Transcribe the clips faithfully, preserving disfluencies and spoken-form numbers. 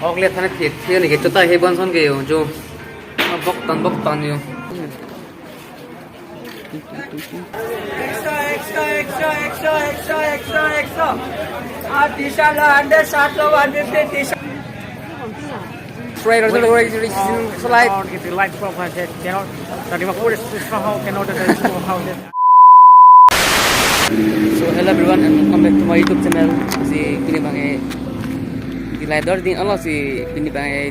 Chocolate thane thik thik ni ke chota he bon son ke yo jo. Bok tan bok tan yo. Extra, extra, extra, extra, extra, extra, extra. At Disha la hundred, sat lo one fifty, Disha. Try to do it, it's, it's live. If you like program, share channel, tadi mah pura susah how cannot ada susah how. So hello everyone and welcome back to my YouTube channel. Si pini bang eh di laidor din alo si pini bang eh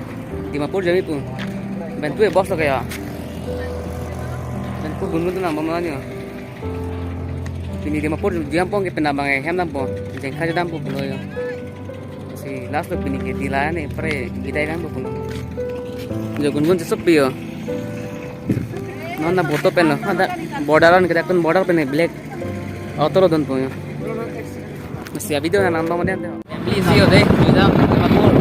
Dimapur jami pu. Pen tu eh bos lo kaya. Pen tu gunung tu nang bang mana ni. Pini Dimapur jam pong ke pena bang eh hem dam po. Jengkha jadam po pulo yo. Si last lo pini ke di la ne pre gidai dam po pulo. Jo gunung sepi yo. Non na boto pen lo. Ada border an kita kan border pen eh black. Auto lo don po yo. Masih video na nang bang mana. Please yo deh, bisa Dimapur.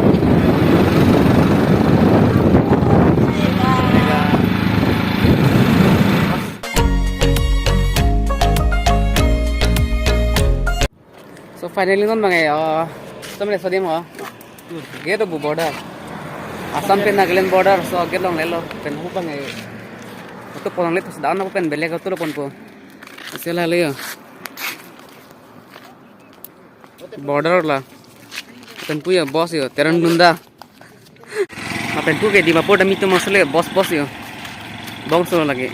So finally non bang eh, uh, sampai so dim ho. Gate of border. Assam pen Nagaland border, so gate long lelo, pen hu bang eh. Itu pulang lihat sedang aku pen belek itu lo pon po. Sila le yo. Border la. Pen pu yo bos yo, Teron Dunda. Lapen pu ke Dimapur dam itu masuk le bos bos yo. Bong solo lagi.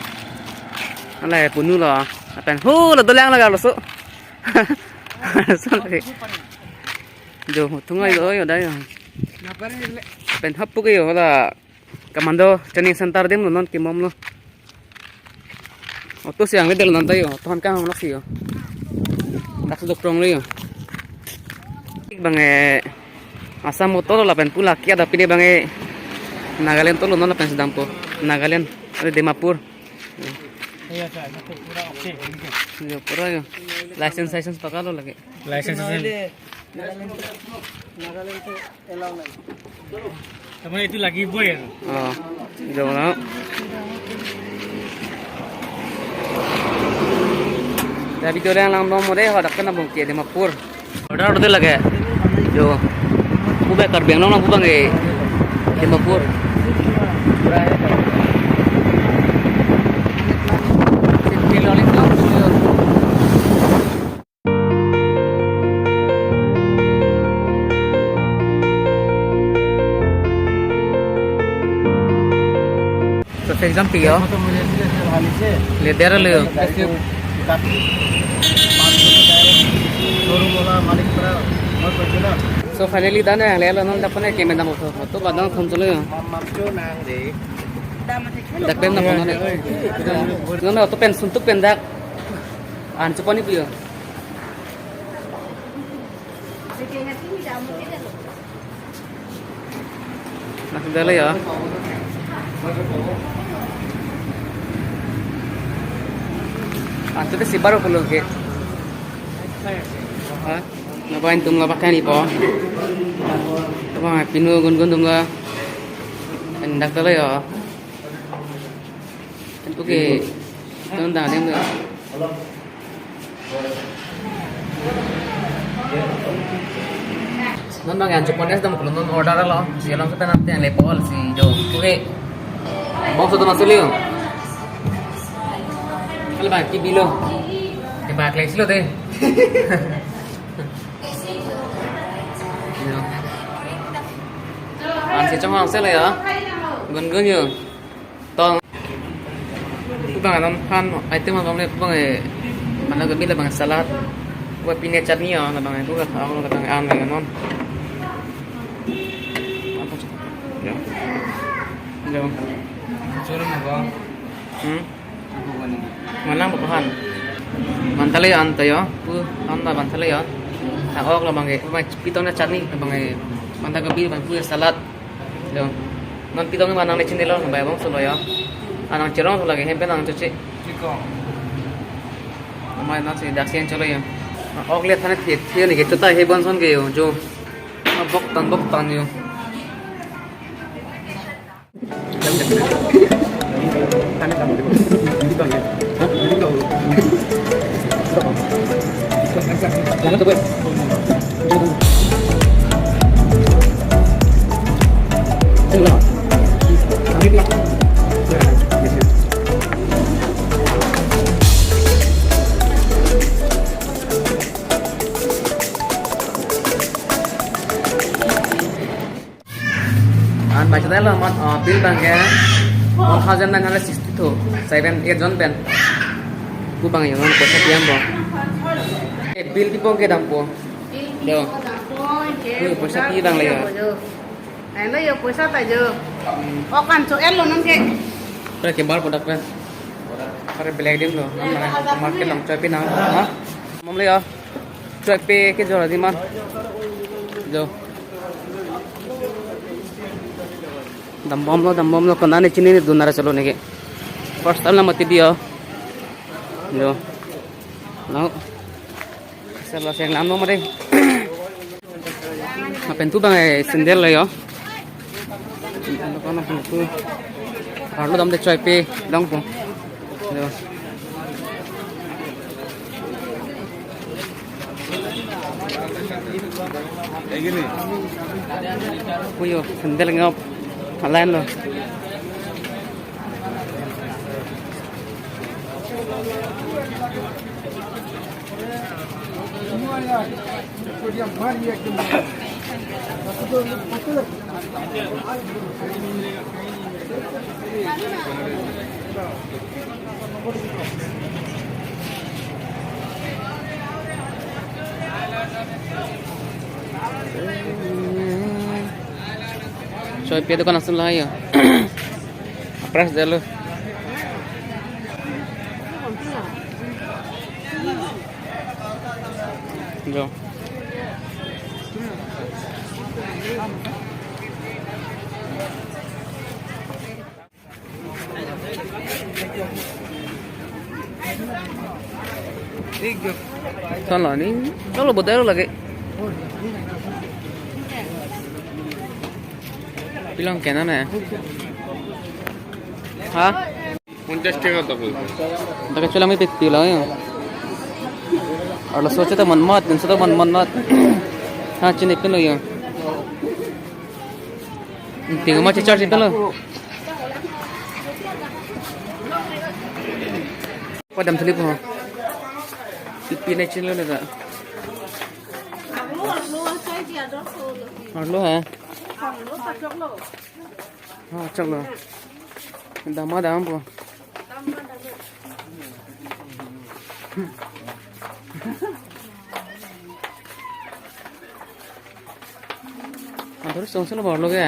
Ala punu lo. Lapen hu lo dolang lagi lo so. So lagi. Jo thungai lo yo da yo. Pen hap pu ke yo la. Commando training center adim lo non kemom lo. Auto si ang le del non ta yo, ton kang lo si yo. Dak sudok trong le yo. Bang eh Assam auto lo lapen pu la kia da pini bang eh Nagaland auto lo non lapen sedang po. Nagaland, ada Dimapur. Iya, sir. Itu pura oke. Yo pura yo. License license pakalo lagi. License license. Nagaland to, Nagaland to allow nahi. Tamane itu lagi boy ya? Oh, jong na. Tapi orang lang bom mo deh, hadak kan abang ke Dimapur. Order order lagi. Jo. Pu bang Karbi Anglong lang pu bang eh Dimapur. So, exam pi yo. Leader lo. So finally done eh, lelo non dapat eh kemendam auto. Auto badang thom cholo yo. Dak pen na kono ne. Non auto pen suntuk pen dak. An chuponi pu yo. Nah, sudah lah ya. Ah, itu si baru pulang ke. Hah? Ngapain tuh nggak pakai nih, po? Apa pinu gun-gun tuh nggak? Hendak tuh lah ya. Oke. Itu nang dia. Non bang yang chupon es dam kulon non order lo. Si along kita nanti yang lepol si jo. Oke. Bong satu masuk liu. Kalau bang ki bilo. Di bak les lo deh. Yo. Ang si chong ang sel ya. Gun gun yo. Tong. Pu bang non han item abang le pu bang eh. Mana gabi la bang salad. Pu pine chutney ya, la bang eh. Pu ka ang ka tang an le non. Ya. Ya. Choro mo ba. Hmm. Manang bukan. Mantale an tayo. Pu anda mantale ya. Tak ok la bang eh. Pu bang pitong na chutney la bang eh. Mantap gabi bang pu salad. Yo. Non pitong ma nang lechin delo bai bong solo yo. Anang cherong solo lagi hempe nang choche. Chiko. Amai nang si daksi yang cholo yo. Ok le thane thik thik ni ke chota he bon son ke yo jo. Bok tan bok tan yo. Budget lo amat, uh, bill abang ke one thousand nine hundred sixty-two, seven, eight jon pen. Pu abang yo, non poisa pi dampo. Eh, bill pipo ke dampo. Yo. Yo, poisa pi abang le yo. Elo yo, poisa ta yo. Hmm. Okan cho elo non ke. Pre ke bar product pen. Pre black dim lo. Nam na market along choi pi nang. Ha? Mom le yo. Choi pi ke jora di man. Jo. Dambom lo, dambom lo, konane chinine dun nara chalo neke. First time la mati dio. Jo. Now. Sala seng lam lo mare. Lapen tu abang, eh, sandal lo yo. Ano kono tu. Arlo dam de choi pi dong po. Jo. Puyo, sandal ngop. Alain lo. Choi pi dokan ason lahai ya. Price delo. Jo. Tala ni, tala bodai lagi. Pilang kena na? Ha? পঞ্চাশ টাকা তো বলবো। Dak kecho lang mi pipila ya. Arloso cheta manmat, dinsoda manmat. Ha, chinipin lo ya. Tingma chichar chipen lo. Padam thili po. Pipi ne chin lo ne da. Arlo ha. Ha, chak lo. Dama dam po. Adur song selo bor lo ke.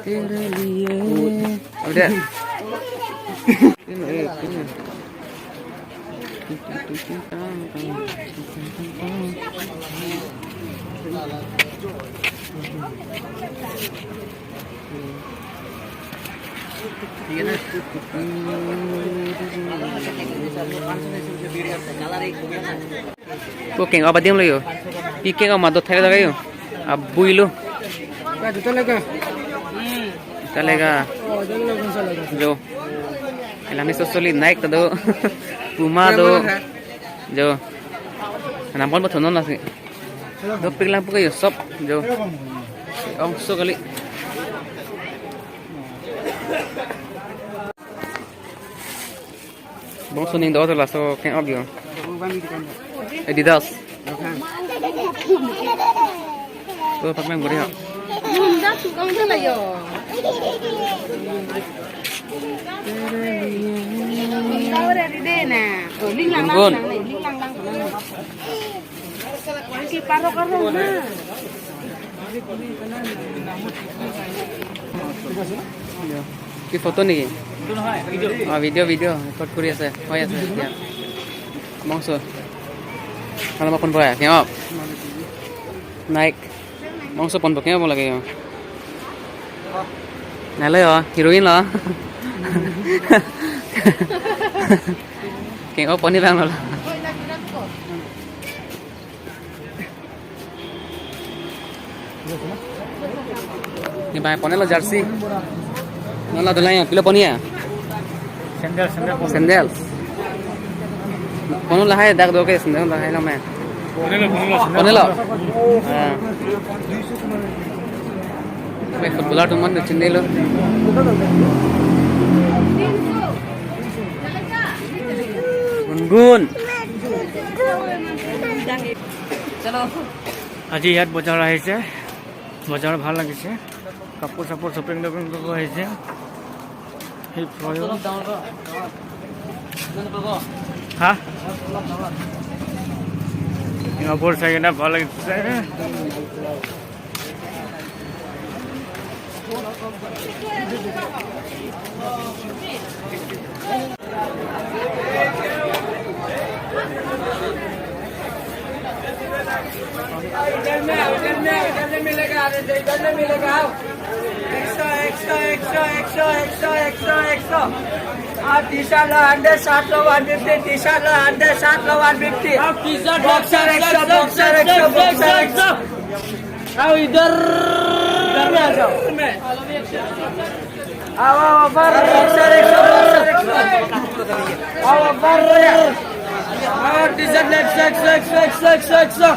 Tere liye. Udah. Ini, ini. Ko keng-o adim lo yo. Pi keng-o ma do thai lo yo. Abui lo. Ka juta lega. Juta lega. Oh, juta lega, kung sa lega? Jo. Elang ni sosoli Nike ta do. Puma do. Jo. Anam pon bo thonon lasi. Dopik lang puke yo sop. Jo. Ong so kali. Bongso ning do laso keng-o yo. Adidas. Oh, pak lang guri ha. Honda tu kang tu la yo. Honda ore di de na. Oh, ling lang lang, Gun. Ling lang lang. Ki paro karo na. Ki photo niki? Ah, video, video record kuri ase. Hoi ase, ya. Bongso. Hala ma pon boya, keng-o. Nike. Bongso pon bo keng-o lagi yo. Nalo yo, heroine lo. Keng-o pon ni bang lo. Ni bai pon lo jersey. Non la dolang ya, pilo pon ya? Sandal, sandal pon. Sandal. Pon lahai dak do ke sandal lahai lo me. Pon lo, pon lo, sandal. Pon lo. Ah. Bai footballer atum man do chinilo. Gun gun. আজি ইয়াত বজাৰ আহিছে। বজাৰ ভাল লাগিছে, কাপোৰ চাপোৰ shopping topping কৰিব আহিছে। সেই ফ্ৰয়ো। হা? কাপোৰ চাই কিনে ভাল লাগিছে। इधर में आओ, इधर में आओ, इधर में मिलेगा, अरे, इधर में मिलेगा, आओ। एक सौ, एक सौ, एक सौ। हाँ, टी शर्ट लो, हंड्रेड साठ लो, वन फिफ्टी, टी शर्ट लो, हंड्रेड साठ लो, वन फिफ्टी। बॉक्सर एक सौ, बॉक्सर एक सौ, बॉक्सर एक सौ। आओ इधर। इधर में आ जाओ। आओ, आओ, ऊपर, बॉक्सर एक सौ, बॉक्सर एक सौ। आओ, ऊपर। आओ, टी शर्ट एक सौ, एक सौ, एक सौ।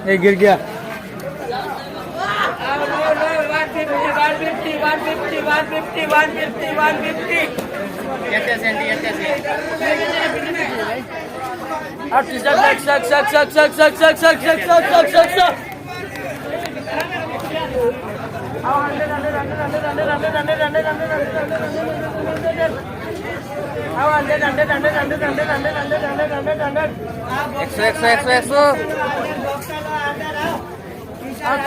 ये गिर गया। आओ, आओ, आओ, one fifty, one fifty, one fifty, one fifty, one fifty. आओ, टी शर्ट एक सौ, एक सौ, एक सौ। একশো, একশো, একশো, একশো।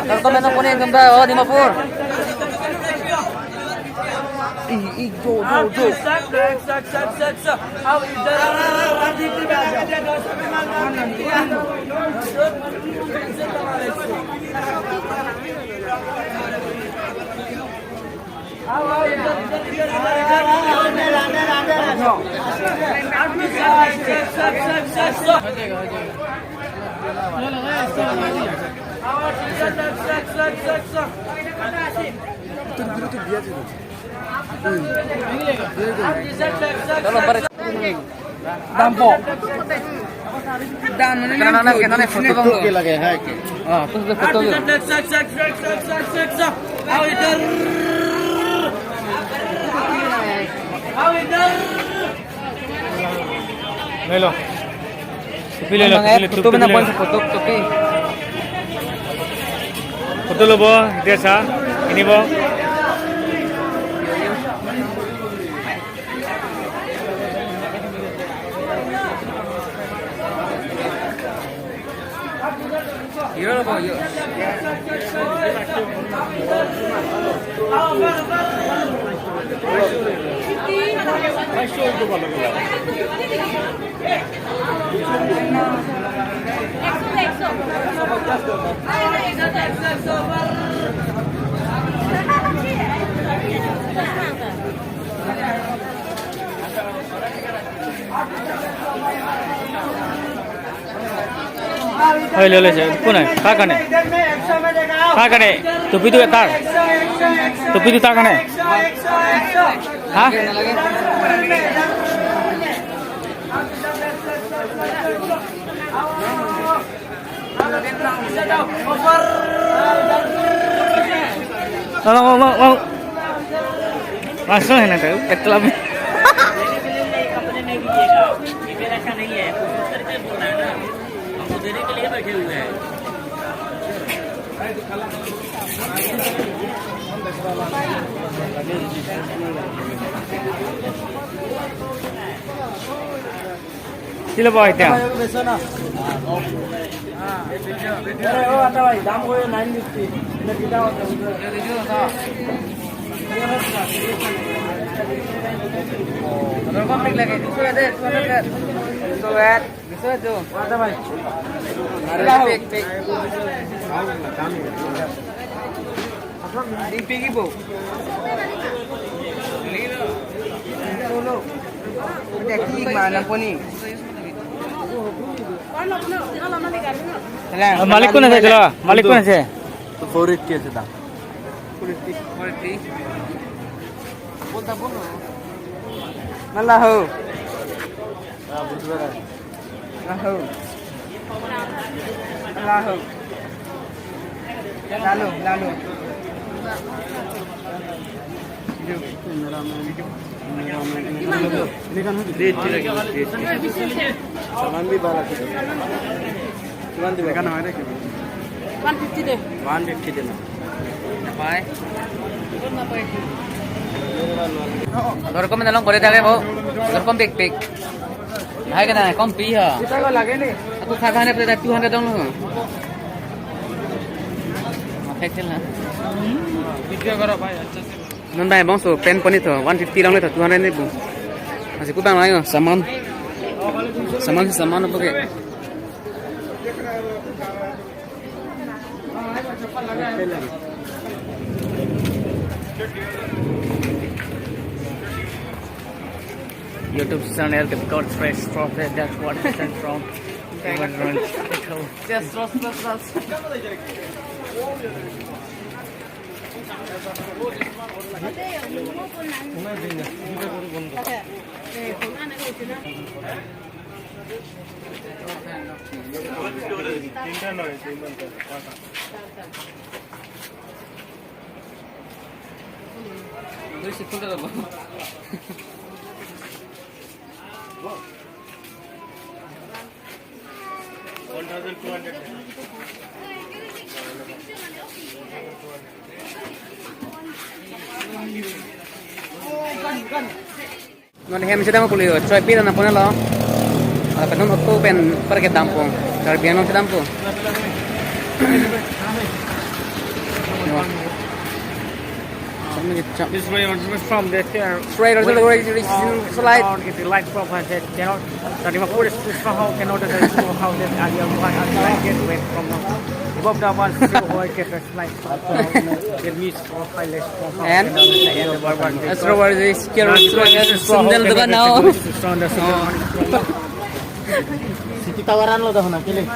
তোর কমে না কোনে একদম দা, ও ডিমাপুর। ই, ই, জো, জো, জো। Dam po. Dam na na na na photo bang lo. Lage hai ke? Ah, photo photo. Lelo. Topi lelo, topi lelo, topi lelo. Photo, topi. Photo lobo, dia sa, ini bo. Oi, lo, lo, lo, কোন হয়? কাৰ কাৰণে? কাৰ কাৰণে? টুপিটো কাৰ? টুপিটো তাৰ কাৰণে? হা? Mau, mau, mau, mau. Langsung ya, nanti. Ketelam. Sila po ito. Aray, oh, ata bhai, dam ko nine fifty. Ina kita ho. Ador kom pik lagi, two hundred, two hundred. Two hundred. Bisa jo. Ata bhai. Pik, pik. Ding pik ibo. Dek ki mana poni. Malik kun ase, chalo. Malik kun ase. Four eighty ase dam. Four eighty. Four eighty. Nala ho. Laho. Laho. Lalo, lalo. Saman bhi bhal ase. Kiman dibo? One fifty de. One fifty de na. Pai. Dorkom nalong kore thake bo. Dorkom pik pik. Hai kena kompi ha. Kita ko lage ni. Aku five hundred pe two hundred dong lo. Thek thel na. Video karo bhai, acha se. Non bai bongso pen pon-i tho, one fifty longle tho, two hundred ni bu. Asi ku bang layo, saman. Saman si saman apa ke? YouTube channel, the God fresh prophet, that's what I sent from. Just trust, trust, trust. Non hem si dampo pulo, choi pi dan apo nalo. Ala pen non auto pen parke dampo. Karbi Anglong si dampo. This way on from the there. Right, right, right, right, right, right, right. Get the light from her head, you know. That if I put it somehow, cannot that how that I am one, I like it went from above the one, so I get a slight. And? Astro World is here, Astro World is Sundar Dukan now. City Tower an lo dah na kili.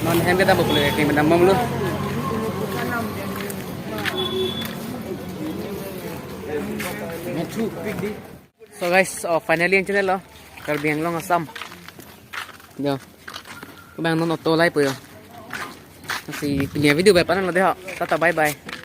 Non hem kita bukle, kami dah mamlu. So guys, oh, finally ang channel lo, Karbi Anglong Assam. Yo. Ko bang non auto lai po yo. Si punya video bai panan lo deh ho. Tata bye bye.